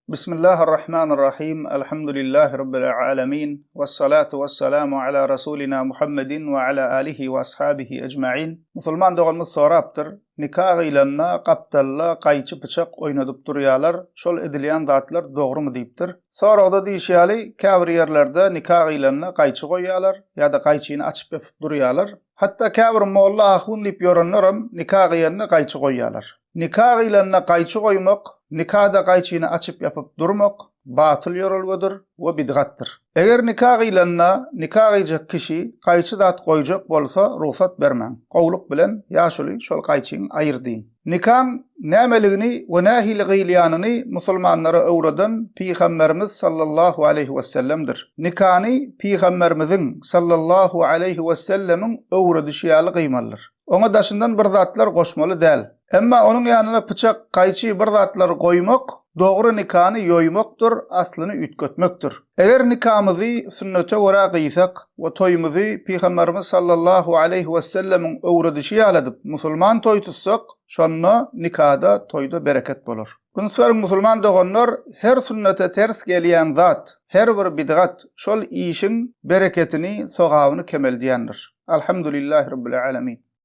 Bismillahirrahmanirrahim. Elhamdülillahi Rabbil alemin. Vessalatu vesselamu ala Rasulina Muhammedin we ala alihi we ashabihi ecmain. Musulman doganymyz sorapdyr, Nika gyýlanda gapdalda gaýçy pyçak oýnadyp durýalar, şol edilýän zatlar dogrymy diýipdir. Soragda diýişi ýaly, käbir ýerlerde nika gyýlanda gaýçy goýýalar ýa-da gaýçyny açyp ýapyp durýalar. Hatda käbir molla ahun diýip ýörenlerem nika gyýanda gaýçy goýýalar. Nika gyýlanda gaýçy goýmak, nikada gaýçyny açyp ýapyp durmak batyl ýörelgedir we bidgatdyr. Eger nika gyýlanda nika gyýjak kişi gaýçy zat goýjak bolsa rugsat bermäň. Gowluk bilen ýaşuly şol gaýçyňy aýyr diýiň. Nikaň nämeligini we nähili gyýylýanyny musulmanlara öwreden Pygamberimiz sallallahu aleýhi wessellemdir. Nikany Pygamberimiziň sallallahu aleýhi wesellemiň öwredişi ýaly gyýmalydyr. Oňa daşyndan bir zatlar goşmaly däl. Emma onuň ýanyna pyçak, gaýçy bir zatlar goýmak dogry nikany ýoýmakdyr, aslyny üýtgetmekdir. Eger nikamyzy sünnete görä gyýsak we toýumyzy Pygamberimiz sallallahu aleýhi wesellemiň öwredişi ýaly edip musulman toý tutsak, şonda nikada, toýda bereket bolar. Üns beriň musulman doganlar, her sünnete ters gelýän zat, her bir bidgat şol işiň bereketini, sogabyny kemeldýändir. Alhamdulillahi Rabbil alemin.